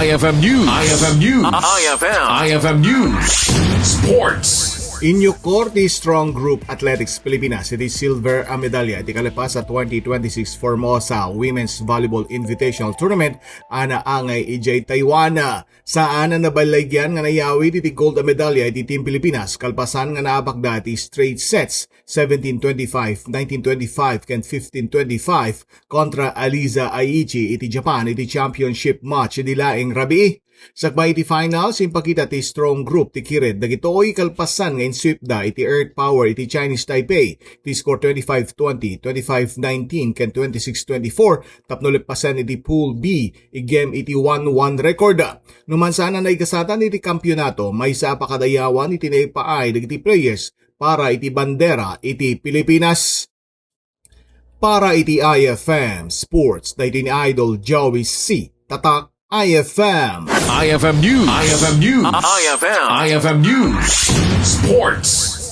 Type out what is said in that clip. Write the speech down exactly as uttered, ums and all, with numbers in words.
I F M News. I F M News. I F M. I F M News. Sports. Inyukor ti Strong Group Athletics Pilipinas iti silver a medalya iti kalepasan a twenty twenty-six Formosa Women's Volleyball Invitational Tournament a naangay idiay Taiwan. Saan a nabaligyan nga nayawid iti gold a medalya iti Team Pilipinas kalpasan nga naabakda iti straight sets, seventeen twenty-five, nineteen twenty-five, ken fifteen twenty-five, kontra Aliza Aichi iti Japan iti championship match idi laeng rabii. Sakbay iti finals, impakita ti Strong Group ti kired dagitoy kalpasan nga insweepda iti Earth Power iti Chinese Taipei ti score twenty-five twenty, twenty-five nineteen, ken twenty-six twenty-four tapno leppasen iti Pool B, igem iti one one record. Numan saan a naikasatan iti kampionato, maysa a pakadayawan iti naipaay dagiti players para iti bandera iti Pilipinas. Para iti I F M Sports, daytoy ni Idol Joey C. Tatak, I F M. I F M News. I F M News. I F M. I F M News. Sports.